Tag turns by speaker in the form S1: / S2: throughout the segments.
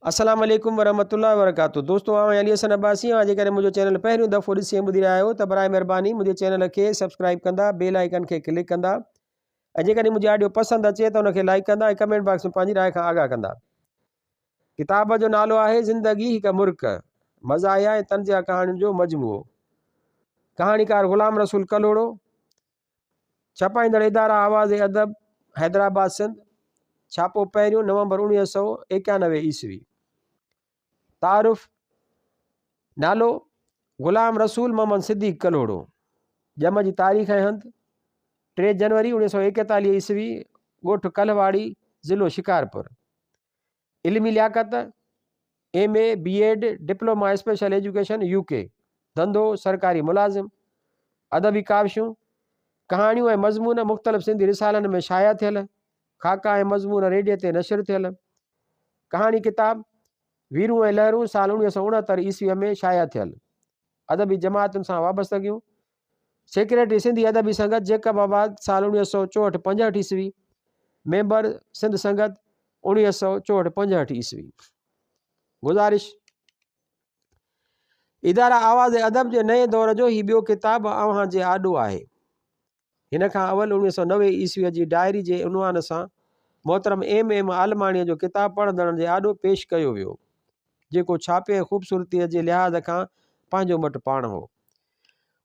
S1: السلام عليڪم ورحمة الله وبرڪاته دوستو آئون علي حسن عباسي اوهان جيڪڏهن منهنجو چينل پهريون دفعو ڏسي ۽ ٻڌي رهيا آهيو ته برائي مهرباني منهنجي چينل کي سبسڪرائب ڪندا بيل آئيڪن کي ڪلڪ ڪندا ۽ جيڪڏهن منهنجي آڊيو پسند اچي ته ان کي لائڪ ڪندا ۽ ڪمينٽ باڪس ۾ پنهنجي راء کان آگاهه ڪندا. ڪتاب جو نالو آهي زندگي هڪ مرڪ، مزاحيه ۽ طنزيه ڪهاڻين جو مجموعو. ڪهاڻيڪار غلام رسول ڪلهوڙو، ڇپائيندڙ اداره آواز ادب حيدرآباد سنڌ، ڇاپو پهريون نومبر 1991 عيسوي. تعارف، نالو، غلام رسول محمد صديق ڪلهوڙو، ڄم جي تاريخ ۽ هنڌ، 3 جنوري 1941 عيسوي، ڳوٺ ڪلهواڙي، ضلعو شڪارپور. علمي لياقت، M A, B Ed, diploma special education, U K. ڌنڌو، سرڪاري ملازم. ادبي ڪاوشون، ڪهاڻيون ۽ مضمون مختلف سنڌي رسالن ۾ شايع ٿيل، خاڪا ۽ مضمون ريڊيي تي نشر ٿيل. ڪهاڻي ڪتاب، ويرون ۽ لهرون سال 1969 عيسويء ۾ شايع ٿيل. ادبي جماعتن سان وابستگيون، سيڪريٽري سنڌي ادبي سنگت جيڪب آباد سال 1964 65 عيسوي، ميمبر سنڌ سنگت 1964 65 عيسوي. گذارش، اداره آواز ادب جي نئين دور جو هي ٻيو ڪتاب اوهان جي آڏو آهي. هن کان اول 1990 عيسويء جي ڊائري جي عنوان سان محترم ايم ايم عالماڻيء جو ڪتاب پڙهندڙن جي آڏو پيش ڪيو ويو، جيڪو ڇاپي ۽ خوبصورتيء جي لحاظ کان پنهنجو مٽ پاڻ هو.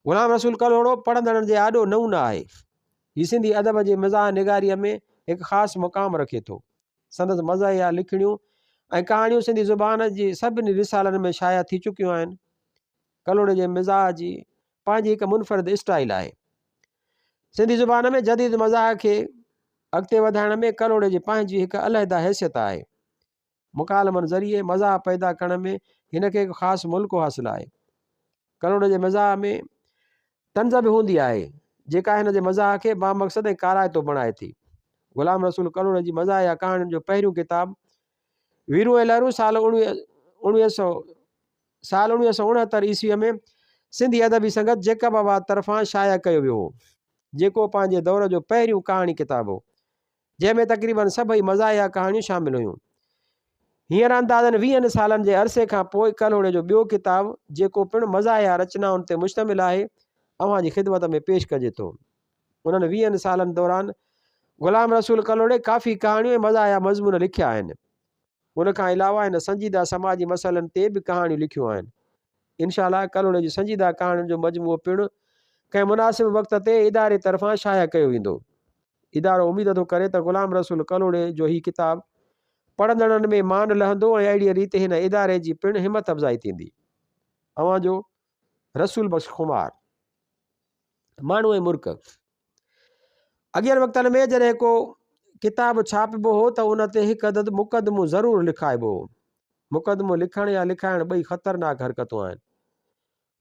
S1: غلام رسول ڪلهوڙو پڙهندڙن جي آڏو نئون نه آهي. هي سنڌي ادب جي مزاح نگاريء ۾ هڪ خاص مقام رکي ٿو. سندس مزاحيه لکڻيون ۽ ڪهاڻيون سنڌي زبان جي سڀني رسالن ۾ شايع ٿي چڪيون آهن. ڪلهوڙي جي مزاح جي پنهنجي هڪ منفرد اسٽائيل آهي. سنڌي زبان ۾ جديد مزاح کي اڳتي وڌائڻ ۾ ڪلهوڙي جي پنهنجي هڪ علحده حيثيت آهي. مڪالمن ذريعي مزاح پيدا ڪرڻ ۾ هن کي هڪ خاص ملڪو حاصل آهي. ڪلهوڙي جي مزاح ۾ طنز به هوندي آهي، جيڪا هن جي مزاح کي بامقصد ۽ ڪارائتو بڻائي ٿي. غلام رسول ڪلهوڙي جي مزاحيه ڪهاڻين جو پهريون ڪتاب ويرون ۽ لهرون سال 19 سال 1969 عيسويء ۾ سنڌي ادبي سنگت جيڪب آباد طرفان شايع ڪيو ويو هو، جيڪو پنهنجي دور جو پهريون ڪهاڻي ڪتاب هو. جنهن ۾ تقريباً سڀئي مزاحيه ڪهاڻيون شامل هيون. هينئر اندازن ويهن سالن جي عرصي کان پوء ڪلهوڙي جو ٻيو ڪتاب، جيڪو پڻ مزاحيه رچنائن تي مشتمل آهي، اوهان جي خدمت ۾ پيش ڪجي ٿو. انهن ويهن سالن دوران غلام رسول ڪلهوڙي ڪافي ڪهاڻيون ۽ مزاحيه مضمون لکيا آهن. ان کان علاوه هن سنجيده سماجي مسئلن تي به ڪهاڻيون لکيون آهن. انشاء الله ڪلهوڙي جي سنجيده ڪهاڻين جو مجموعو پڻ ڪنهن مناسب وقت تي اداري طرفان شايع ڪيو ويندو. ادارو اميد ٿو ڪري ته غلام رسول ڪلهوڙي جو هي ڪتاب پڙهندڙن ۾ مان لهندو ۽ اهڙيء ريت هن اداري جي پڻ همٿ افزائي ٿيندي. اوهان جو رسول بخش خمار. ماڻهو ۽ مرڪ. اڳين وقتن ۾ جڏهن ڪو ڪتاب ڇاپبو هو ته ان تي هڪ عدد مقدمو ضرور لکائبو هو. مقدمو لکڻ يا لکائڻ ٻئي خطرناڪ حرڪتون آهن.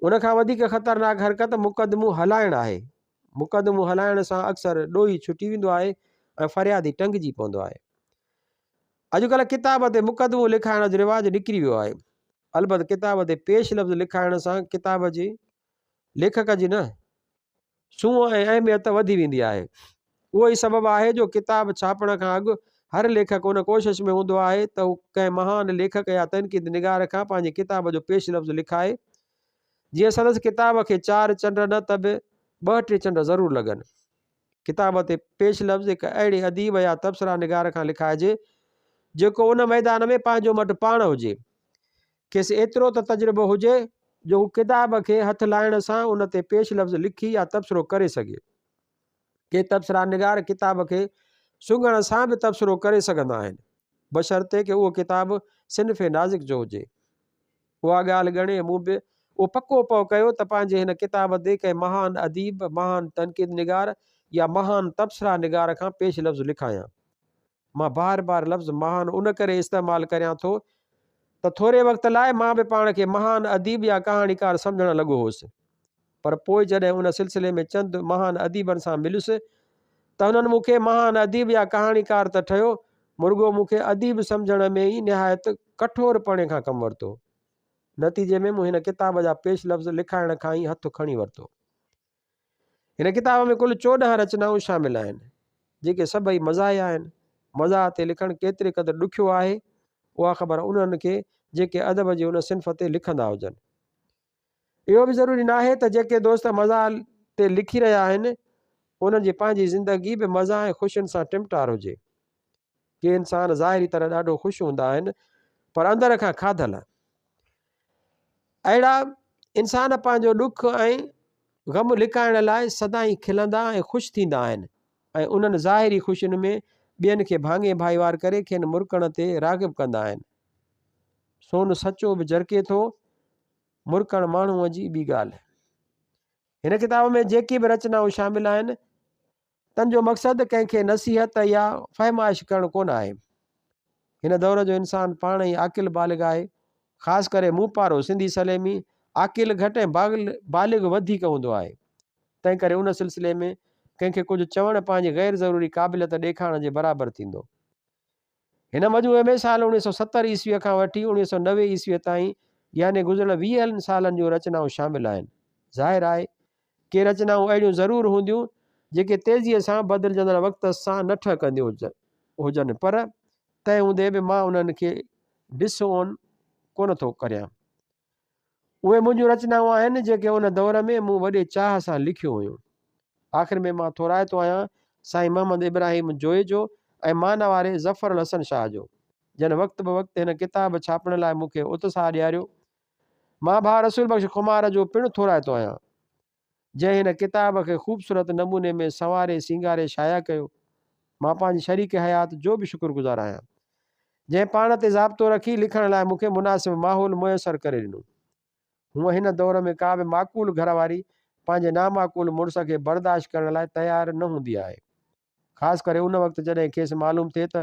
S1: ان کان وڌيڪ خطرناڪ حرڪت مقدمو هلائڻ آهي. مقدمو هلائڻ سان اڪثر ڏوهي ڇٽي ويندو آهي ۽ فريادي ٽنگجي پوندو آهي. اڄڪلهه ڪتاب تي مقدمو لکائڻ جو رواج نڪري ويو آهي. البت ڪتاب تي پيش لفظ لکائڻ سان ڪتاب جي ليکڪ جي نه سونهن ۽ اهميت وڌي ويندي آهي. اهو ئي سبب آهي جو ڪتاب ڇاپڻ کان اڳ هر ليکڪ ان ڪوشش ۾ هوندو آهي ته هو ڪنهن مهان ليکڪ يا تنقيد نگار کان پنهنجي ڪتاب جو پيش لفظ لکائي، جيئن سندس ڪتاب کي چار چنڊ نه ته به ٻه ٽي چنڊ ضرور لڳن. ڪتاب تي پيش لفظ هڪ اهڙي اديب يا تبصره نگار کان لکائجي، جيڪو ان ميدان ۾ پنهنجو مٽ پاڻ هجي. کيس ايترو ته تجربو هجي جو هو ڪتاب کي هٿ لائڻ سان ان تي پيش لفظ لکي يا تبصرو ڪري سگهي. ڪي تبصرا نگار ڪتاب کي سونگهڻ سان به تبصرو ڪري سگهندا آهن، بشرطيڪ اهو ڪتاب صنف نازڪ جو هجي. اها ڳالهه ڳڻي مون به اهو پڪو پهه ڪيو ته پنهنجي هن ڪتاب تي ڪنهن مهان اديب، مهان تنقيد نگار يا مهان تبصره نگار کان پيش لفظ لکايان. مان بار بار لفظ مهان ان ڪري استعمال ڪريان ٿو ته ٿوري وقت لاء مان به پاڻ کي مهان اديب يا ڪهاڻيڪار سمجهڻ لڳو هوس. پر پوء جڏهن ان سلسلي ۾ چند مهان اديبن سان مليس ته هنن مون کي مهان اديب يا ڪهاڻيڪار ته ٺهيو، مرڳو مون کي اديب سمجهڻ ۾ ئي نهايت ڪٺورپڻي کان ڪم ورتو. نتيجي ۾ مون هن ڪتاب جا پيش لفظ لکائڻ کان ئي هٿ کڻي ورتو. هن ڪتاب ۾ ڪل 14 رچنائون شامل آهن، جيڪي سڀئي مزاحيه آهن. مزاح تي لکڻ ڪيتري قدر ڏکيو آهي، اها خبر انهن کي جيڪي ادب جي ان صنف تي لکندا هجن. اهو به ضروري ناهي ته جيڪي دوست مزاح تي لکي رهيا آهن، انهن جي پنهنجي زندگي به مزاح ۽ خوشين سان ٽمٽار هجي. ڪي انسان ظاهري طرح ڏاڍو خوش هوندا آهن، پر اندر کان کاڌل. اهڙا انسان پنهنجو ڏک ۽ غم لڪائڻ لاء سدائين کلندا ۽ خوش ٿيندا آهن ۽ انهن ظاهري خوشين ۾ ٻين کي ڀاڱي ڀائيوار ڪري کين مرڪڻ تي راغب ڪندا آهن. سون سچو به جرڪي ٿو، مرڪڻ ماڻهوء جي ٻي ڳالهه. هن ڪتاب ۾ جيڪي به رچنائون شامل آهن، تن جو مقصد ڪنهن کي نصيحت يا فهمائش ڪرڻ ڪونه آهي. هن دور جو انسان پاڻ ئي عاقل بالغ آهي. خاص ڪري مون پارو سنڌي سليمي عاقل گهٽ ۽ بالغ وڌيڪ هوندو آهي. تنهن ڪري ان سلسلي ۾ ڪنهن کي ڪجهه چوڻ پنهنجي غير ضروري قابليت ڏيکارڻ جي برابر ٿيندو. هن مجموعي ۾ سال 1970 عيسويء کان وٺي 1990 عيسويء تائين يعني گذريل ويهن سالن جون رچنائون شامل آهن. ظاهر آهي، ڪي رچنائون اهڙيون ضرور هونديون، جيڪي تيزيء سان بدلجندڙ وقت سان نه ٺهڪنديون هجن، پر تنهن هوندي به مان انهن کي ڊس اون ڪونه ٿو ڪريان. اهي منهنجون رچنائون آهن، جيڪي ان دور ۾ مون وڏي چاهه سان لکيون هيون. آخر ۾ مان ٿورائتو آهيان سائين محمد ابراهيم جويي جو ۽ مانواري ظفر الحسن شاهه جو، جن وقت به وقت هن ڪتاب ڇاپڻ لاء مون کي اتساهه ڏياريو. مان ڀاء رسول بخش خمار جو پڻ ٿورائتو آهيان، جنهن هن ڪتاب کي خوبصورت نموني ۾ سنواري سينگاري شايع ڪيو. مان پنهنجي شريڪ حيات جو به شڪر گذار آهيان، جنهن پاڻ تي ضابطو رکي لکڻ لاء مون کي مناسب ماحول ميسر ڪري ڏنو. هونء هن دور ۾ ڪا به معقول گهر واري پنهنجي نامعقول مڙس کي برداشت ڪرڻ لاء تيار نه هوندي آهي. خاص ڪري ان وقت جڏهن کيس معلوم ٿئي ته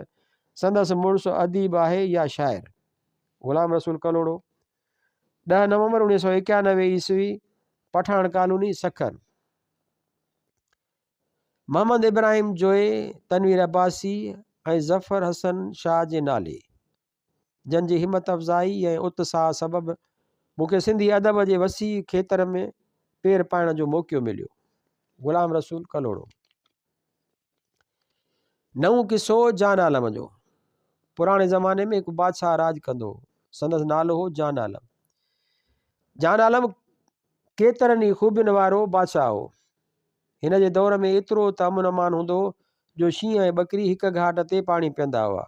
S1: سندس مڙس اديب آهي يا شاعر. غلام رسول ڪلهوڙو، ڏهه نومبر 1991 عيسوي، پٺاڻ ڪالوني، سکر. محمد ابراهيم جويي، تنوير عباسي ۽ ظفر حسن شاهه جي نالي، جن جي همت افزائي ۽ اتساهه سبب مون کي سنڌي ادب جي وسيع کيتر ۾ پير پائڻ جو موقعو مليو. غلام رسول ڪلهوڙو. نئون قصو جان عالم جو. پراڻي زماني ۾ هڪ بادشاهه راڄ ڪندو هو. سندس نالو هو جان عالم. جان عالم ڪيترن ئي خوبين وارو بادشاهه هو. هن جي دور ۾ ايترو ته امن امان هوندو هو جو شينهن ۽ ٻڪري هڪ گهاٽ تي پاڻي پيئندا هئا.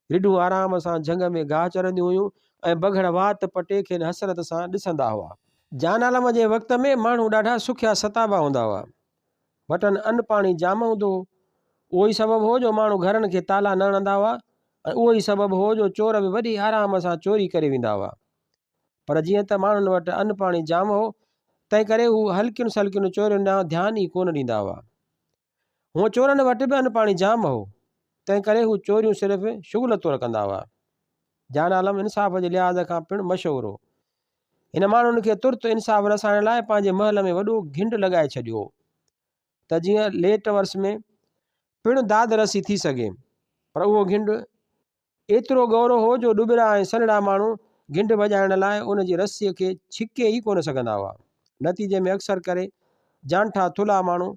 S1: رڍون آرام سان جهنگ ۾ گاهه چرنديون هيون ۽ بگهڙ وات پٽي کين حسرت سان ڏسندا هئا. جان عالم جي وقت ۾ ماڻهو ڏاڍا سکيا ستابا هوندا هئا. وٽن ان پاڻي جام هوندو هو. اهو ئي سبب هو جو ماڻهو گهرن کي تالا نه هڻندا هئا ۽ اهو ئي سبب هو جو چور به وڏي آرام سان چوري ڪري ويندا هئا. پر جيئن ته ماڻهن وٽ ان پاڻي جام هو، تنهنڪري هو هلڪين سلڪين چورين ڏانهن ڌيان ئي ڪونه ڏيندا هئا. هونء چورن وٽ به ان پاڻي جام هو، تنهنڪري هو چوريون صرف شغل طور ڪندا هئا. جان عالم انصاف جي لحاظ کان پڻ مشهور هو. هن ماڻهن کي ترت انصاف رسائڻ لاء پنهنجي محل ۾ وڏو گهنڊ لڳائي ڇڏيو هو، ته جيئن ليٽ ورس ۾ پڻ داد رسي ٿي سگهي، پر اهو گهنڊ ايترو ڳورو هو جو ڏٻرا ۽ سنهڙا ماڻهو گهنڊ وڄائڻ لاء ان جي رسيء کي ڇڪي ئي ڪونه سگهندا هئا. نتيجي ۾ اڪثر ڪري جانٺا ٿلها ماڻهو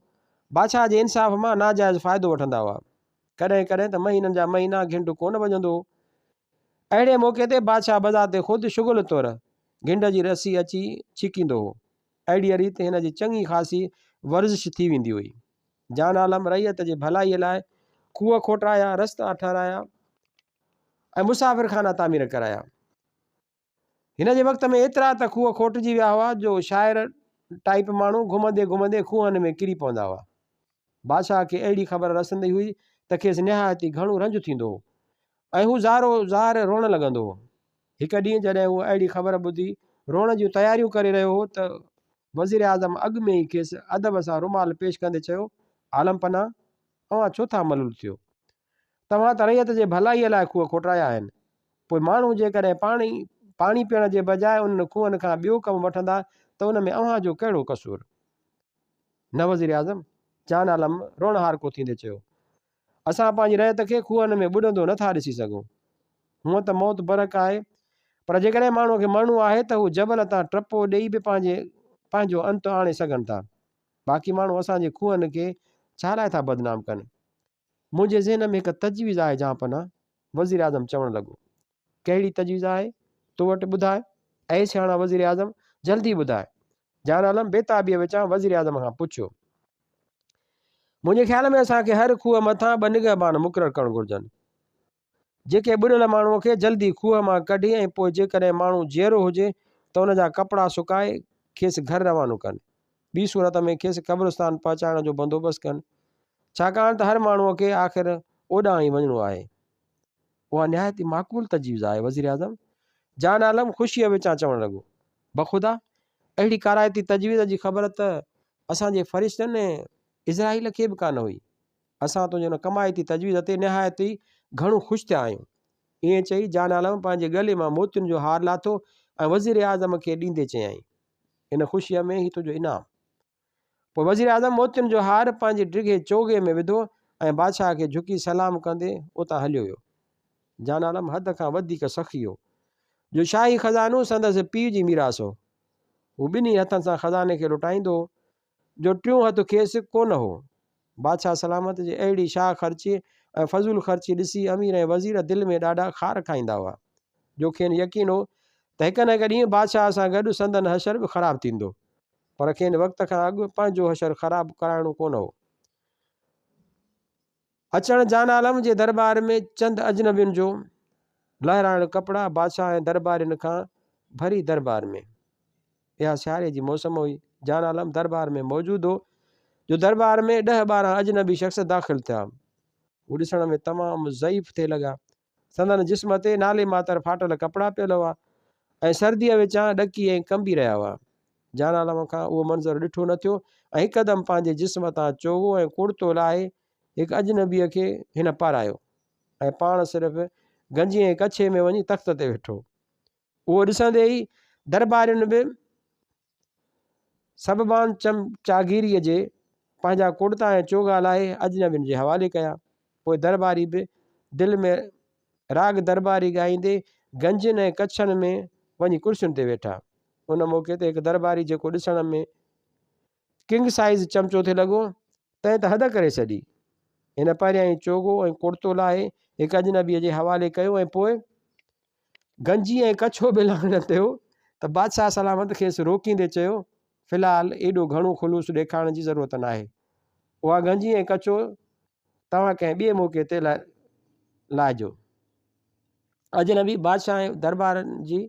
S1: بادشاهه جي انصاف مان ناجائز فائدو وٺندا هئا. ڪڏهن ڪڏهن ته مهينن جا مهينا گهنڊ ڪونه وڄندو هو. اهڙي موقعي تي بادشاهه بذات خود شغل طور گهنڊ جي رسي اچي ڇڪيندو هو. اهڙيء ريت هن جي چڱي خاصي ورزش ٿي ويندي هئي. جان عالم رعيت جي ڀلائيء لاء کوهه کوٽرايا، رستا ٺهرايا ۽ مسافر خانا تعمير ڪرايا. هن جي وقت ۾ ايترا ته کوهه کوٽجي ويا هئا جو شاعر ٽائيپ ماڻهو گهمندي گهمندي کوهن ۾ ڪري پوندا هئا. بادشاهه کي اهڙي خبر رسندي هئي ته کيس نهايت ئي گهڻو رنج ٿيندو هو ۽ هو زارو زار روئڻ لڳندو هو. هڪ ڏينهن جڏهن هو اهڙي خبر ٻڌي روئڻ جون تياريون ڪري رهيو هو ته وزيراعظم اڳ ۾ ئي کيس ادب سان رومال پيش ڪندي چيو، عالم پناهه! اوهان ڇو ٿا ملول ٿيو؟ توهان ته رعيت جي ڀلائيء لاء کوهه کوٽرايا آهن. پوء ماڻهو جيڪڏهن پاڻي پاڻي پيئڻ جي بجاء انهن کوهن کان ٻيو ڪم وٺندا ته ان ۾ اوهان جو ڪهڙو قصور؟ نه وزيراعظم! جان عالم روئڻهارڪو ٿيندي چيو. اسان پنهنجي رعيت کي کوهن ۾ ٻڏندو نه ٿا ڏسي سگهون. هونء ته موت برحق آهي، پر جيڪڏهن ماڻهوء کي مرڻو آهي ته هو جبل تان ٽپو ڏيئي به پنهنجي پنهنجو انت آڻي سگهن ٿا. باقي ماڻهو اسان جي کوهن کي ڇا لاء ٿا بدنام ڪن؟ منهنجي ذهن ۾ هڪ تجويز آهي جهانپناهه، وزيراعظم چوڻ لڳو. ڪهڙي تجويز آهي تو وٽ ٻڌاء اي سياڻا وزيراعظم جلدي ٻڌاء. جان عالم بيتابيء وچان وزيراعظم کان پڇيو. منهنجي خيال ۾ اسان کي هر کوهه مٿان ٻه نگهبان مقرر ڪرڻ گهرجن. جيڪي ٻڏل ماڻهوء کي جلدي کوهه مان ڪڍي ۽ پوء جيڪڏهن ماڻهو جيئرو هجي ته ان جا ڪپڙا سڪائي کيس گهر روانو ڪن. ٻي صورت ۾ کيس قبرستان پهچائڻ جو بندوبست ڪن. ڇاڪاڻ ته هر ماڻهوء کي آخر اوڏانهن ئي وڃڻو آهي. اها نهايت ئي معقول تجويز آهي وزيراعظم جان عالم خوشيء وچان چوڻ لڳو. بخدا اهڙي ڪارائتي تجويز جي خبر ته اسان جي فرشتن ۽ عزرائيل کي به ڪانه هئي. اسان تنهنجي ان ڪمائتي تجويز تي نهايت ئي گهڻو خوش ٿيا آهيون. ائين چئي جان عالم پنهنجي ڳلي مان موتين جو هار لاٿو ۽ وزيراعظم کي ڏيندي چيائين، ان خوشيء ۾ هي تنهنجو انعام. پوء وزيراعظم موتين جو هار پنهنجي ڊگهي چوغي ۾ وڌو ۽ بادشاهه کي جهڪي سلام ڪندي اتان هليو ويو. جان عالم حد کان وڌيڪ سخي هو، جو شاهي خزانو سندس پيء جي ميراث هو. هو ٻنهي هٿن سان خزاني کي لٽائيندو هو، جو ٽيون هٿ کيس ڪونه هو. بادشاهه سلامت جي اهڙي شاهه خرچي ۽ فضول خرچي ڏسي امير ۽ وزير دل ۾ ڏاڍا خار کائيندا هئا، جو کين يقين هو ته هڪ نه هڪ ڏينهن بادشاهه سان گڏ سندن حشر به خراب ٿيندو، پر کين وقت کان اڳ پنهنجو حشر خراب ڪرائڻو ڪونه هو. اچڻ جان عالم جي درٻار ۾ چند اجنبين جو لهرائڻ ڪپڙا بادشاهه ۽ درٻارين کان ڀري درٻار ۾. اها سياري جي موسم هئي. جان عالم درٻار ۾ موجود هو جو درٻار ۾ ڏهه 12 اجنبي شخص داخل ٿيا. هو ڏسڻ ۾ تمام ضعيف ٿي لڳا. سندن جسم تي نالي ماتر ڦاٽل ڪپڙا پيل هئا ۽ سرديء وچان ڏڪي ۽ ڪنبي رهيا هئا. جان عالم کان اهو منظر ڏٺو نه ٿيو ۽ هڪدم پنهنجي جسم تان چوغو ۽ ڪڙتو لاهي هڪ اجنبيء کي هن پارايو ۽ پاڻ صرف گنجي ۽ ڪڇي ۾ وڃي تخت تي ويٺو. اهو ڏسندي ئي درٻارين به سببان چمچاگيريء جي پنهنجا ڪڙتا ۽ چوغا لاهي اجنبين جي حوالي ڪيا. پوء درٻاري به دل ۾ راڳ درٻاري ڳائيندي گنجين ۽ ڪڇن ۾ وڃي ڪرسين تي ويٺا. ان موقعي تي هڪ درٻاري جيڪو ڏسڻ ۾ ڪنگ سائيز چمچو ٿي لڳو، تنهن ته حد ڪري ڇڏي. هن پهريائين چوغو ۽ ڪڙتو لاهي هڪ اجنبيء جي حوالي ڪيو ۽ پوء گنجي ۽ ڪڇو به لاهڻ تي هو ته بادشاهه سلامت کيس روڪيندي چيو، في الحال ايڏو گهڻو خلوص ڏيکارڻ جي ضرورت ناهي. اها گنجي ۽ ڪڇو توهان ڪنهن ٻئي موقعي تي لاهجو. اجنبي بادشاهه ۽ دربارن جي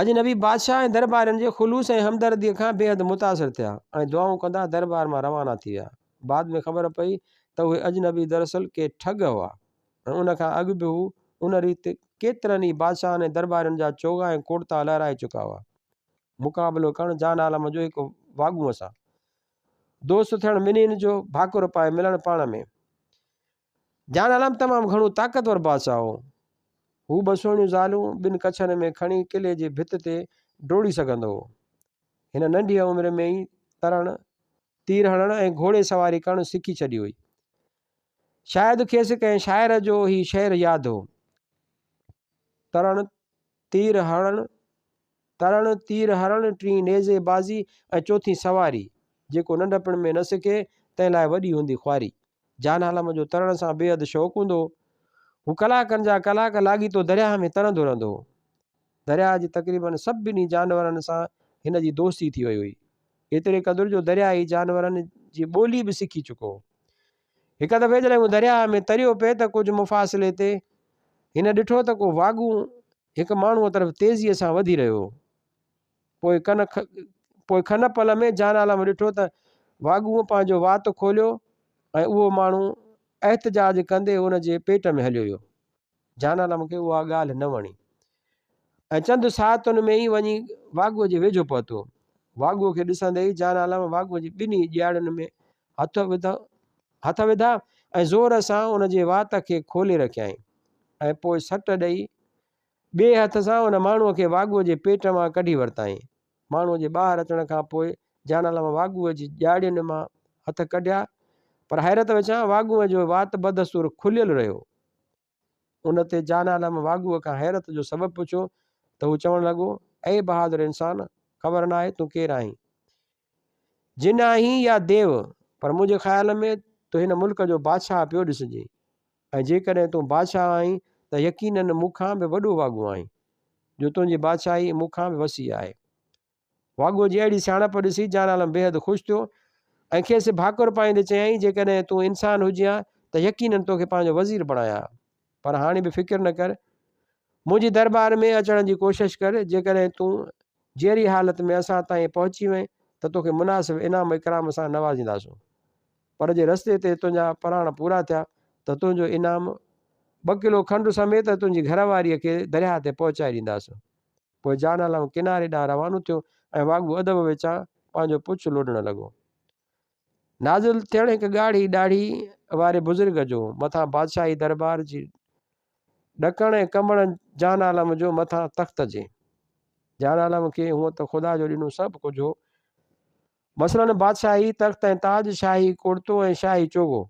S1: اجنبي بادشاهه ۽ دربارين جي خلوص ۽ همدرديء کان بيحد متاثر ٿيا ۽ دعائون ڪندا دربار مان روانا ٿي ويا. بعد ۾ خبر پئي ته اهي اجنبي دراصل ڪي ٺڳ هئا. ۽ ان کان اڳ به هو ان ريت ڪيترن ئي بادشاهن ۽ درٻارين جا چوغا ۽ ڪڙتا لهرائي چڪا هئا. مقابلو ڪرڻ جان عالم جو هڪ واڳونء سان دوست ٿيڻ ٻنهين جو ڀاڪر پائي ملڻ پاڻ ۾. جان عالم تمام گهڻو طاقتور بادشاهه هو. هو ٻه سهڻيون زالون ٻن ڪڇن ۾ کڻي قلعي جي ڀت تي ڊوڙي سگهندو هو. هن ننڍيء عمر ۾ ئي ترڻ، تير هڻڻ ۽ گهوڙي سواري ڪرڻ سکي ڇڏي هئي. شايد کيس ڪنهن شاعر جو هي شعر ياد هو. ترڻ تير هڻڻ، ترڻ، تير هڻڻ، ٽين نيزي بازي ۽ چوٿين سواري، جيڪو ننڍپڻ ۾ نه سکي، تنهن لاء وڏي هوندي خواري. جان عالم جو ترڻ سان بيحد شوق هوندو هو. هو ڪلاڪن جا ڪلاڪ لاڳيتو درياهه ۾ ترندو رهندو هو. درياهه جي تقريباً سڀني جانورن سان هن جي دوستي ٿي وئي هئي. ايتري قدر جو درياهي جانورن جي ٻولي به سکي چڪو هو. هڪ دفعي جڏهن هو درياهه ۾ تريو پئي ته ڪجهه مفاصلي تي هن ڏٺو ته ڪو واڳون هڪ ماڻهوء طرف تيزيء سان وڌي رهيو هو. پوء کن پوء کن پل ۾ جان عالم ڏٺو ته واڳونء پنهنجو وات کوليو ۽ اهو ماڻهو احتجاج ڪندي ان جي پيٽ ۾ هليو ويو. جان عالم کي اها ڳالهه نه وڻي ۽ چند ساعتن ۾ ئي وڃي واڳوء جي ويجهو پهتو. واڳوء کي ڏسندي ئي جان عالم واڳوء جي ٻنهي ڄاڙين ۾ هٿ وڌا هٿ وڌا ۽ زور سان ان جي وات کي کولي رکيائين ۽ پوء سٽ ڏئي ٻئي هٿ سان ان ماڻهوء کي واڳوء جي پيٽ مان ڪڍي ورتائين. ماڻهوء جي ٻاهر اچڻ کان پوء جان عالم واڳوء جي ڄاڙين مان هٿ ڪڍيا، پر حيرت وچان واڳوء جو وات بدستور کليل رهيو. ان تي جان عالم واڳوء کان حيرت جو سبب پڇيو ته هو چوڻ لڳو، اي بهادر انسان! خبر ناهي تون ڪير آهين؟ جن آهين يا ديو؟ پر منهنجي خيال ۾ تون هن ملڪ جو بادشاهه پيو ڏسجين ۽ جيڪڏهن تون بادشاهه آهين ته يقيناً مون کان به وڏو واڳون آهين، جو تنهنجي بادشاهي مون کان به وسيع آهي. واڳونء جي اهڙي سياڻپ ڏسي جان عالم بيحد خوش ٿيو ۽ کيس ڀاڪر پائيندي چيائين، جيڪڏهن تون انسان هجين ها ته يقيناً توکي پنهنجو وزير بڻايان ها. پر هاڻي به فڪر نه ڪر، منهنجي درٻار ۾ اچڻ جي ڪوشش ڪر، جيڪڏهن تون جيئري حالت ۾ اسان تائين پهچي وئين ته توکي مناسب انعام اڪرام سان نوازينداسون. پر جي رستي تي تنهنجا پراڻ پورا ٿيا ته تنهنجو انعام ٻه ڪلو کنڊ سميت تنهنجي گهر واريء کي درياهه تي پهچائي ڏينداسون. پوء جان عالم ڪناري ڏانهن روانو ٿيو ۽ واڳون ادب وچان پنهنجو پڇ لوڏڻ لڳو. نازل ٿيڻ هڪ ڳاڙهي ڏاڙهي واري بزرگ جو، مٿان بادشاهي دربار جي ڏڪڻ ۽ ڪنبڻ جان عالم جو مٿان تخت جي. جان عالم کي هونء ته خدا جو ڏنو سڀ ڪجهه هو. مثلاً بادشاهي تخت ۽ تاج، شاهي ڪڙتو ۽ شاهي چوغو،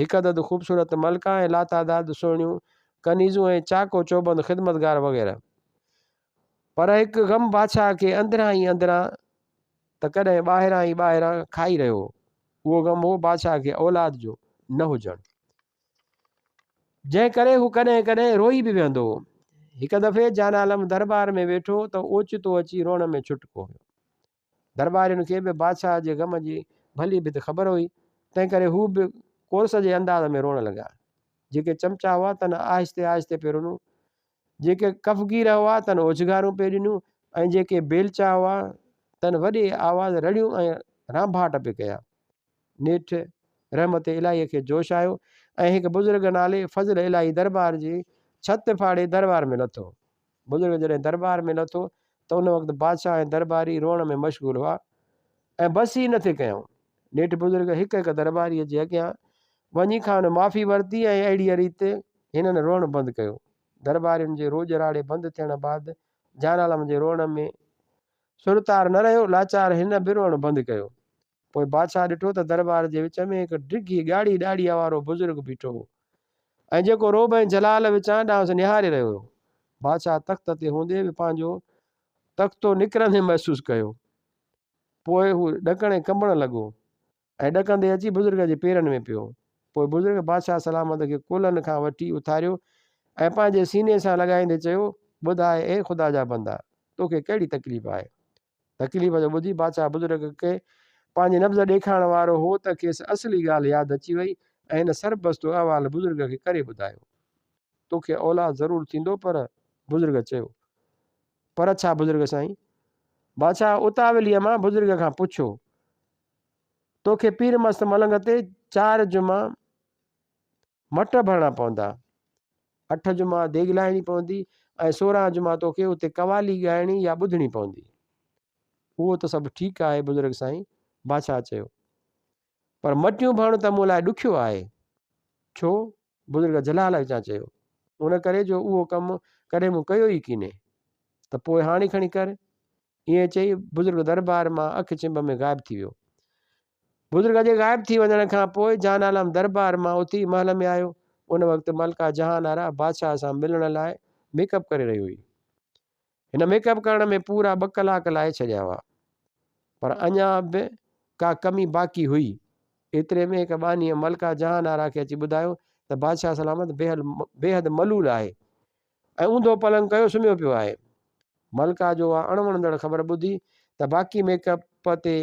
S1: هڪ عدد خوبصورت ملڪا ۽ لاتعداد سهڻيون ڪنيزون ۽ چاق و چوبند خدمتگار وغيره. پر هڪ غم بادشاهه کي اندران ئي اندران ته ڪڏهن ٻاهران ئي ٻاهران کائي رهيو هو. اهو غم هو بادشاهه کي اولاد جو نه هجڻ. جنهن ڪري هو ڪڏهن ڪڏهن روئي به ويهندو هو. هڪ دفعي جان عالم درٻار ۾ ويٺو ته اوچتو اچي روئڻ ۾ ڇٽڪو هيو. درٻارين کي به بادشاهه جي غم جي ڀلي ڀت خبر هئي، تنهنڪري هو به ڪورس جي انداز ۾ روئڻ لڳا. جيڪي چمچا هئا تن آهستي آهستي پئي رنو، جيڪي ڪفگير هئا تن اوجهگارون پئي ڏنيون ۽ جيڪي بيلچا هئا تن وڏي آواز رڙيون ۽ رانڀاٽ پئي ڪيا. نيٺ رحمت الاهيء کي جوش آيو ۽ هڪ بزرگ نالي فضل الاهي درٻار جي ڇت ڦاڙي درٻار ۾ لٿو. بزرگ جڏهن درٻار ۾ لٿو ته ان وقت بادشاهه ۽ درٻاري روئڻ ۾ مشغول هئا ۽ بس ئي نه ٿي ڪيائون. نيٺ بزرگ هڪ هڪ درٻاريء جي اڳيان وڃي کانئن معافي ورتي ۽ اهڙيء ريت هنن روئڻ بند ڪيو. درٻارين جي روڄ راڙي بند ٿيڻ بعد جان عالم جي روئڻ ۾ سر تار نه رهيو، لاچار هن به روئڻ بند ڪيو. پوء بادشاهه ڏٺو ته درٻار جي وچ ۾ هڪ ڊگهي ڳاڙهي ڏاڙهيء وارو بزرگ بيٺو هو ۽ جيڪو رعب ۽ جلال وچان ڏانهس نهاري رهيو هو. بادشاهه تخت تي هوندي به پنهنجو تختو نڪرندي محسوس ڪيو. پوء هو ڏڪڻ ۽ ڪنبڻ لڳو ۽ ڏڪندي اچي بزرگ جي پيرن ۾ پيو. پوء بزرگ بادشاهه سلامت کي ڪلهن کان وٺي اٿاريو ۽ پنهنجي سيني سان لڳائيندي چيو، ٻڌاء اي خدا جا بندا! توکي ڪهڙي تڪليف آهي؟ تڪليف جو ٻڌي بادشاهه بزرگ کي پنهنجي نبض ڏيکارڻ وارو هو ته کيس اصلي ڳالهه ياد اچي وئي ۽ هن سربستو احوال بزرگ کي ڪري ٻڌايو. توکي اولاد ضرور ٿيندو پر. بزرگ چيو. پر ڇا بزرگ سائين؟ بادشاهه اتاوليء مان بزرگ کان پڇيو. توکي پير مست ملنگ تي چار جمعا مٽ ڀرڻا پوندا. اٺ جمعا ديڳ لاهڻي پوندي ۽ 16 جمعا توکي اتي قوالي ڳائڻي يا ٻڌڻي پوندي. اهو ته سڀ ٺيڪ آهي بزرگ سائين، بادشاهه چيو. پر مٽيون ڀرڻ ته مون لاء ڏکيو آهي. ڇو؟ بزرگ جلال وچان چيو. ان ڪري جو اهو ڪم ڪڏهن مون ڪيو ئي ڪينهي. ته پوء هاڻي کڻي ڪر. ائين چئي بزرگ دربار مان اک ڇنڀ ۾ غائب ٿي ويو. بزرگ جي غائب ٿي وڃڻ کان پوء جان عالم دربار مان اٿي محل ۾ آيو. ان وقت ملڪه جهان آرا بادشاهه سان ملڻ لاء ميڪ اپ ڪري رهي هئي. هن ميڪ اپ ڪرڻ ۾ پورا ٻه ڪلاڪ لائي ڇڏيا هئا. پر اڃا به ڪا ڪمي باقي هئي. ايتري ۾ هڪ ٻانهيء ملڪه جهان آرا کي اچي ٻڌايو ته بادشاهه سلامت بيحد ملول آهي ۽ اونڌو پلنگ ڪيو سمهيو پيو آهي. ملڪه جو اها اڻوڻندڙ خبر ٻڌي ته باقي ميڪ اپ تي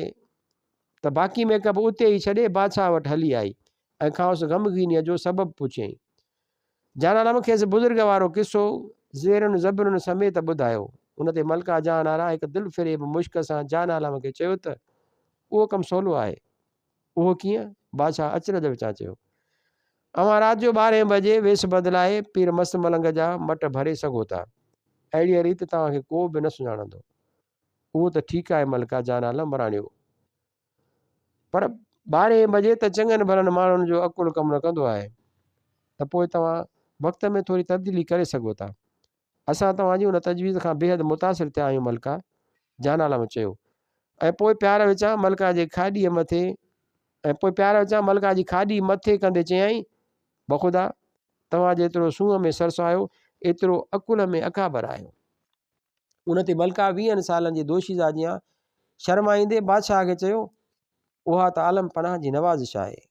S1: ته باقي ميڪ اپ اتي ئي ڇڏي بادشاهه وٽ هلي آئي ۽ کانئس غمگينيء جو سبب پڇيائين. جان عالم کيس بزرگ وارو قصو زيرن زبرن سميت ٻڌايو. ان تي ملڪه جهان آرا هڪ دلفريب مشڪ سان جان عالم کي چيو ته، اهو ڪم سولو آهي. اهو ڪيئن؟ بادشاهه اچرج وچان چيو. اوهان رات جو ٻارهين بجي ويس بدلائي پير مست ملنگ جا مٽ ڀري سگهو ٿا. اهڙيء ريت توهان کي ڪو به نه سڃاڻندو. اهو ته ٺيڪ آهي ملڪه جان عالم وراڻيو. پر ٻارهين بجي ته چڱن ڀلن ماڻهن جو عقل ڪم نه ڪندو آهي. ته پوء توهان وقت ۾ ٿوري تبديلي ڪري سگهو ٿا. اسان توهان جي ان تجويز کان بيحد متاثر ٿيا آهيون ملڪه جان عالم چيو ۽ پوء پيار وچان ملڪه جي کاڏيء مٿي ۽ پوء پيار وچان ملڪه جي کاڏي مٿي ڪندي چيائين بخدا توهان جيترو سونهن ۾ سرس آهيو ايترو عقل ۾ اڪابر آهيو. ان تي ملڪه ويهن سالن جي دوشيزه جيان شرمائيندي بادشاهه کي چيو، اها ته عالم پناهه جي نوازش آهي،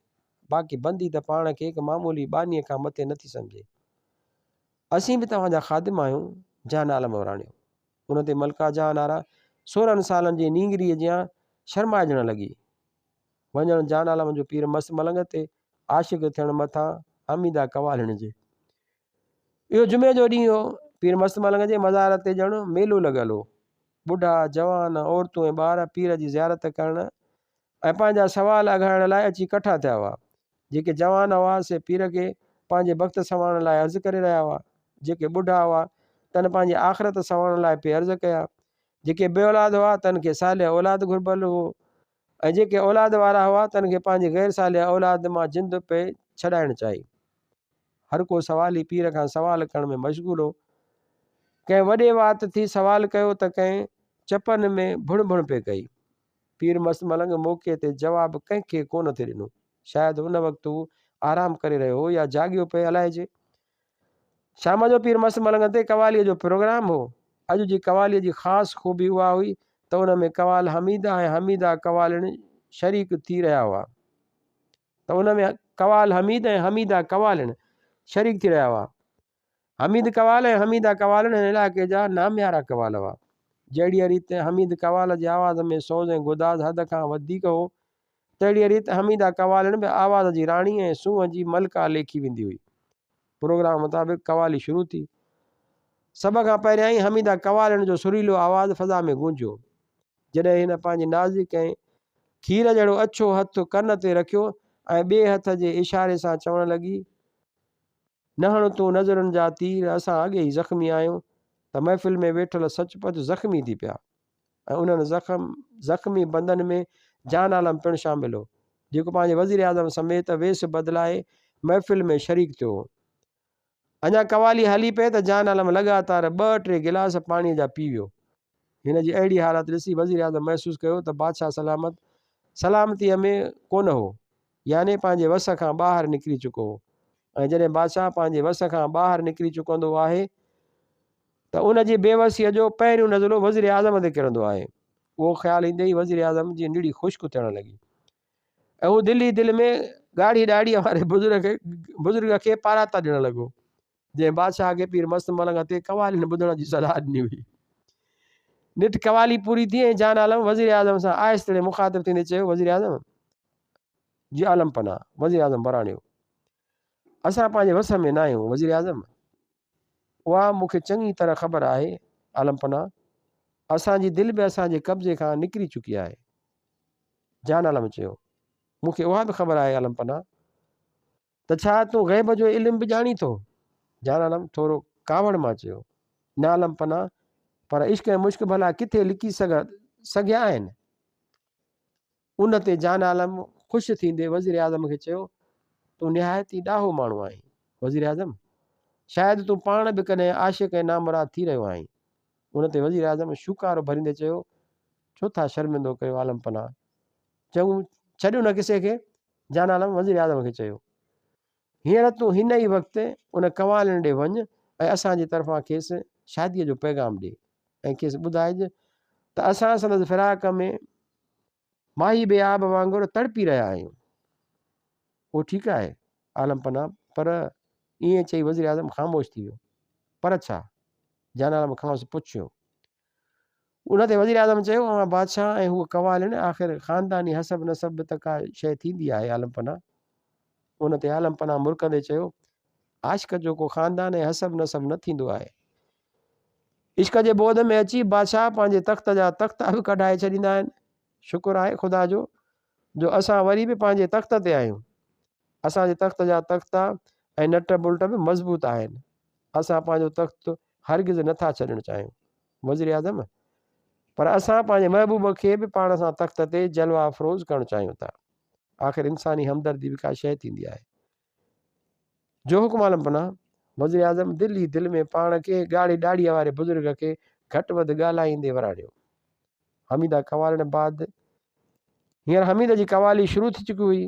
S1: باقي بندي ته پاڻ کي هڪ معمولي ٻانهيء کان مٿي نٿي سمجهي. اسين به توهان جا خادم آهيون، جهان عالم وراڻيو. ان تي ملڪه جهان آرا 16 سالن جي نينگريء جيان شرمائجڻ لڳي. وڃڻ جهان عالم جو پير مست ملنگ تي عاشق ٿيڻ مٿان حميده قوالڻ جي. اهو جمعي جو ڏينهن هو. پير مست ملنگ جي مزار تي ڄڻ ميلو لڳل هو. ٻڍا، جوان، عورتون ۽ ٻار پير جي زيارت ڪرڻ ۽ پنهنجا سوال اگهائڻ لاء اچي ڪٺا ٿيا هئا. جيڪي جوان هئا، سي پير کي پنهنجي بخت سنوارڻ لاء عرض ڪري رهيا هئا. جيڪي ٻڍا هئا، تن پنهنجي آخرت سنوارڻ لاء پئي عرض ڪيا. جيڪي بي اولاد هئا، تن کي صالح اولاد گهربل هو ۽ جيڪي اولاد وارا هئا، تن کي پنهنجي غير صالح اولاد مان جند پئي ڇڏائڻ چاهي. هر ڪو سوالي پير کان سوال ڪرڻ ۾ مشغول هو. ڪنهن وڏي وات ٿي سوال ڪيو ته ڪنهن چپن ۾ ڀڻ ڀڻ پئي ڪئي. پير مست ملنگ موقعي تي جواب ڪنهن کي ڪونه ٿي ڏنو. شايد ان وقت هو آرام ڪري رهيو هو يا جاڳيو پئي الائجي. شام جو پير مست ملنگ تي قواليء جو پروگرام هو. اڄ جي قواليء جي خاص خوبي اها هئي ته ان ۾ قوال حميده ۽ حميده قوالڻ شريڪ ٿي رهيا هئا. ته ان ۾ قوال حميد ۽ حميده قوالڻ شريڪ ٿي رهيا هئا. حميد قوال ۽ حميده قوالڻ هن علائقي جا ناميارا قوال هئا. جهڙيء ريت حميد قوال جي آواز ۾ سوز ۽ گداز حد کان وڌيڪ هو، تهڙيء ريت حميده قوالڻ به آواز جي راڻي ۽ سونهن جي ملڪه ليکي ويندي هئي. پروگرام مطابق قوالي شروع ٿي. سڀ کان پهريائين حميده قوالڻ جو سريلو آواز فضا ۾ گونجيو. جڏهن هن پنهنجي نازڪ ۽ کير جهڙو اڇو هٿ ڪن تي رکيو ۽ ٻئي هٿ جي اشاري سان چوڻ لڳي، نه هڻ تون نظرن جا تير، اسان اڳي ئي زخمي آهيون ته محفل ۾ ويٺل سچ پچ زخمي ٿي پيا ۽ انهن زخم زخمي بندن ۾ جان عالم پڻ شامل هو، جيڪو پنهنجي وزيراعظم سميت ويس بدلائي محفل ۾ شريڪ ٿيو هو. اڃا قوالي هلي پئي ته جان عالم لڳاتار ٻه ٽي گلاس پاڻيء جا پي ويو. هن جي اهڙي حالت ڏسي وزيراعظم محسوس ڪيو ته بادشاهه سلامت سلامتيء ۾ ڪونه هو، يعني پنهنجي وس کان ٻاهر نڪري چڪو هو ۽ جڏهن بادشاهه پنهنجي وس کان ٻاهر نڪري چڪندو آهي ته ان جي بيوسيء جو پهريون نزلو وزيراعظم تي ڪرندو آهي. اهو خيال ايندي ئي وزيراعظم جي نڙي خشڪ ٿيڻ لڳي ۽ هو دل ئي دل ۾ ڳاڙهي ڏاڙهيء واري بزرگ کي پاراتا ڏيڻ لڳو. جنهن بادشاهه کي پير مست ملنگ تي قوالين ٻڌڻ جي صلاح ڏني هئي. نيٺ قوالي پوري ٿي ۽ جان عالم وزيراعظم سان آهستڙي مخاطب ٿيندي چيو، وزيراعظم! جي عالم پناهه! وزيراعظم وراڻيو، اسان پنهنجي وس ۾ ناهيون. وزيراعظم، اها مون کي چڱي طرح خبر آهي عالم پناهه! اسان جي دل به اسان جي قبضي کان نڪري چڪي آهي. جان عالم چيو، مون کي اها به خبر آهي عالم پناهه! ته ڇا تون غيب جو علم به ڄاڻين ٿو؟ جان عالم ٿورو ڪاوڙ مان چيو. نه عالم پناهه، پر عشق ۽ مشڪ ڀلا ڪٿي لڪي سگهيا آهن؟ ان تي جان عالم خوش ٿيندي وزيراعظم کي چيو، تون نهايت ئي ڏاهو ماڻهو آهين. وزيراعظم، شايد تون پاڻ به ڪڏهن عاشق ۽ نامراد ٿي رهيو آهين. ان تي وزيراعظم شوڪارو ڀريندي چيو، ڇو ٿا شرمندو ڪيو عالم پناهه؟ چڱو، ڇڏ ان قصي کي. جان عالم وزيراعظم کي چيو، هينئر تون هن ئي وقت ان ڪنواريڻ ڏي وڃ ۽ اسان جي طرفان کيس شاديء جو پيغام ڏي ۽ کيس ٻڌائج ته اسان سندس فراق ۾ ماهي بي آب وانگر تڙپي رهيا آهيون. اهو ٺيڪ آهي عالم پناهه، پر ائين چئي وزيراعظم خاموش ٿي ويو. پر ڇا؟ جان عالم کانئس پڇيو. ان تي وزيراعظم چيو، اوهان بادشاهه ۽ هوء قوالڻ، آخر خانداني حسب نسب به ته ڪا شيء ٿيندي آهي عالم پناهه. ان تي عالم پناهه مرڪندي چيو، عاشق جو ڪو خاندان ۽ حسب نسب نه ٿيندو آهي. عشق جي بود ۾ اچي بادشاهه پنهنجي تخت جا تختا به ڪڍائي ڇڏيندا آهن. شڪر آهي خدا جو، جو اسان وري به پنهنجي تخت تي آهيون. اسان جي تخت جا تختا ۽ نٽ بولٽ به مضبوط آهن. اسان پنهنجو تخت هرگز نه ٿا ڇڏڻ چاهيون. وزيراعظم، پر اسان پنهنجي محبوب کي به پاڻ سان تخت تي جلوه افروز ڪرڻ چاهيون ٿا. آخر انساني همدردي به ڪا شيء ٿيندي آهي. جو حڪم عالم پناهه. وزيراعظم دل ئي دل ۾ پاڻ کي ڳاڙهي ڏاڙهيء واري بزرگ کي گهٽ وڌ ڳالهائيندي وراڻيو. حميده قوالڻ بعد هينئر حميد جي قوالي شروع ٿي چڪي هئي.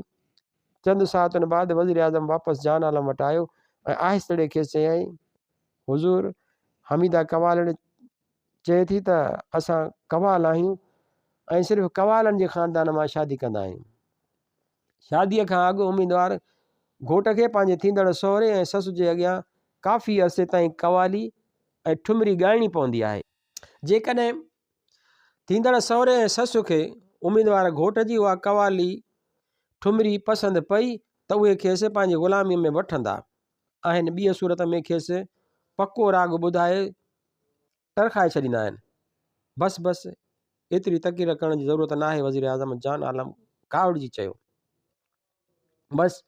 S1: چند ساعتن بعد وزيراعظم واپس جان عالم وٽ آيو ۽ آهستڙي کيس چيائين، حضور! حميده قوالڻ چئي ٿي ته اسان قوال آهيون ۽ صرف قوالن جي خاندان مان شادي ڪندا آهيون. شاديء کان اڳ اميدوار گهوٽ کي پنهنجي ٿيندڙ سهري ۽ سس جي اڳيان ڪافي عرصي تائين قوالي ۽ ٺمري ڳائڻي پوندي آهي. جيڪڏهن ٿيندڙ سهري ۽ سس کي اميدوار گهوٽ جي اها قوالي، ٺمري پسند پئي ته اهي کيس پنهنجي غلاميء ۾ وٺندا آهن، ٻيء صورت ۾ کيس پڪو راڳ ٻڌائي ٽرخائي ڇڏيندا آهن. بس بس ايتري تقرير ڪرڻ جي ضرورت ناهي وزيراعظم جان عالم ڪاوڙجي چيو. بس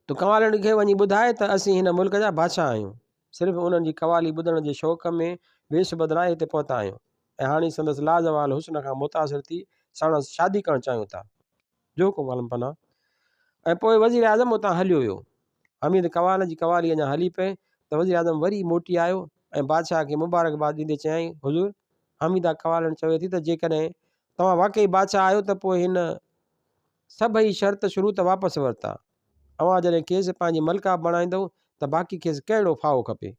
S1: تون قوالين کي وڃي ٻڌاء ته اسين هن ملڪ جا بادشاهه آهيون. صرف انهن جي قوالي ٻڌڻ جي شوق ۾ ويس بدلائي هتي پهتا آهيون ۽ هاڻي سندس لازوال حسن کان متاثر ٿي ساڻس شادي ڪرڻ چاهيون ٿا. جو حڪم عالم پناهه. ۽ پوء وزيراعظم اتان هليو ويو. حميد قوال جي قوالي اڃا هلي پئي ته وزيراعظم وري موٽي آيو ۽ بادشاهه کي مبارڪباد ڏيندي چيائين، حضور! حميده قوالڻ چوي ٿي ته جيڪڏهن توهان واقعي بادشاهه آهيو ته پوء هن سڀئي شرط شروط واپس ورتا. اوهان جڏهن کيس پنهنجي ملڪه بڻائيندؤ ته باقي کيس ڪهڙو ڦاهو کپي؟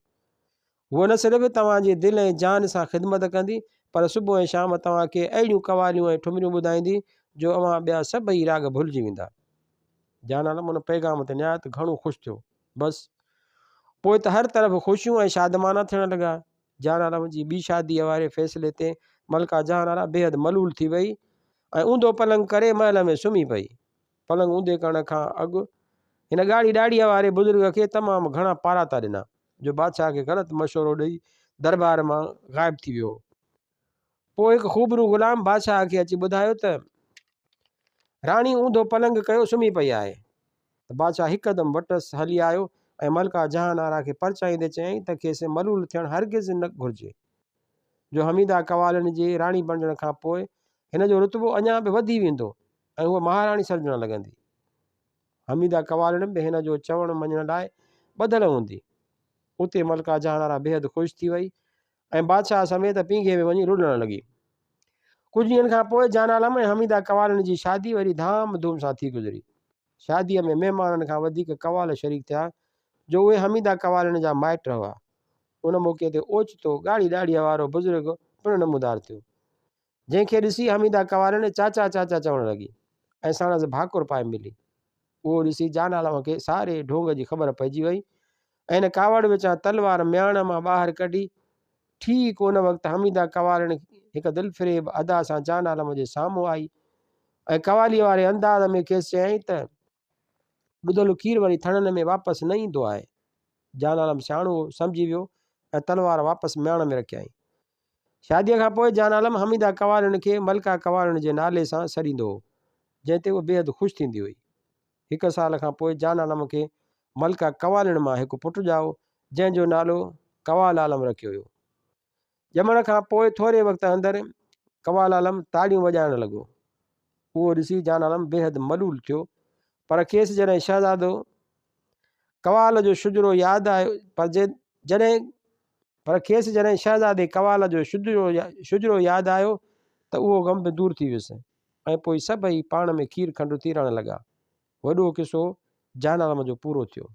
S1: هوء نه صرف توهان جي دل ۽ جان سان خدمت ڪندي، پر صبح ۽ شام توهان کي اهڙيون قواليون ۽ ٺمريون ٻڌائيندي، جو اوهان ٻيا سڀئي راڳ ڀلجي ويندا. جان عالم ان پيغام تي نهايت گهڻو خوش ٿيو. بس، پوء ته هر طرف خوشيون ۽ شادمانا ٿيڻ لڳا. جان عالم جي ٻي شاديء واري فيصلي تي ملڪه جهان آرا بيحد ملول ٿي وئي ۽ اونڌو پلنگ ڪري محل ۾ سمهي پئي. پلنگ اونڌي ڪرڻ کان اڳ هن ڳاڙهي ڏاڙهيء واري بزرگ کي تمام گهڻا پاراتا ڏنا، جو بادشاهه کي غلط مشورو ڏئي درٻار مان غائب ٿي ويو هو. پوء هڪ خوبرو غلام بادشاهه کي اچي ٻڌايو ته راڻي اونڌو پلنگ ڪيو سمهي پئي آهي. ته بادشاهه هڪدم وٽس هلي آيو ۽ ملڪه جهان آرا کي پرچائيندي چيائين ته کيس ملول ٿيڻ هرگز نه گهرجي، جو حميده قوالين جي راڻي بڻجڻ کان پوء هن جو رتبو اڃا به وڌي ويندو ۽ هوء مهاراڻي سڏجڻ لڳندي. حميده قوالڻ به هن جو چوڻ مڃڻ لاء ٻڌل هوندي. اتي ملڪه جهان آرا بيحد خوش ٿي وئي ۽ بادشاهه سميت پينگهي ۾ وڃي رلڻ لڳي. ڪجهه ڏينهن کان پوء جان عالم ۽ حميده قوالڻ جي شادي وري ڌام ڌوم سان ٿي گذري. شاديء ۾ مهمانن کان وڌيڪ قوال شريڪ ٿيا، جو اهي حميده قوالڻ جا مائٽ هئا. ان موقعي تي اوچتو ڳاڙهي ڏاڙهيء وارو بزرگ پڻ نمودار ٿيو. جنهن کي ڏسي حميده ڪنوارين چاچا چاچا چوڻ لڳي ۽ ساڻس ڀاڪر پائي ملي. اهو ڏسي جان عالم کي ساري ڍونگ جي خبر پئجي وئي ۽ هن ڪاوڙ وچان تلوار مياڻ مان ٻاهر ڪڍي. ٺيڪ ان وقت حميده ڪنوارين هڪ دلفريب ادا سان جان عالم جي سامهون آئي ۽ قواليء واري انداز ۾ کيس چيائين ته، ٻڌل کير وري ٿڻن ۾ واپس نه ايندو آهي. جان عالم سياڻو هو، سمجهي ويو ۽ تلوار واپس مياڻ ۾ رکيائين. شاديء کان پوء جان عالم حميده ڪنوارين کي ملڪه ڪنوارين جي نالي سان سڏيندو هو، جنهن تي هوء بيحد خوش ٿيندي هئي. هڪ سال کان پوء جان عالم کي ملڪه ڪنوارين مان هڪ پٽ ڄائو، جنهن جو نالو قوال عالم رکيو ويو. ڄمڻ کان پوء ٿوري وقت اندر قوال عالم تاڙيون وڄائڻ لڳو. اهو ڏسي جان عالم بيحد ملول ٿيو، پر کيس جڏهن شهزادو قوال جو شجرو ياد آيو، پر جڏهن پر کيس جڏهن شهزادي قوال جو شجرو ياد آيو ته اهو غم به دور ٿي ويس ۽ پوء سڀئي پاڻ ۾ کير کنڊ ٿي رهڻ لڳا. وڏو قصو جان عالم جو پورو ٿيو.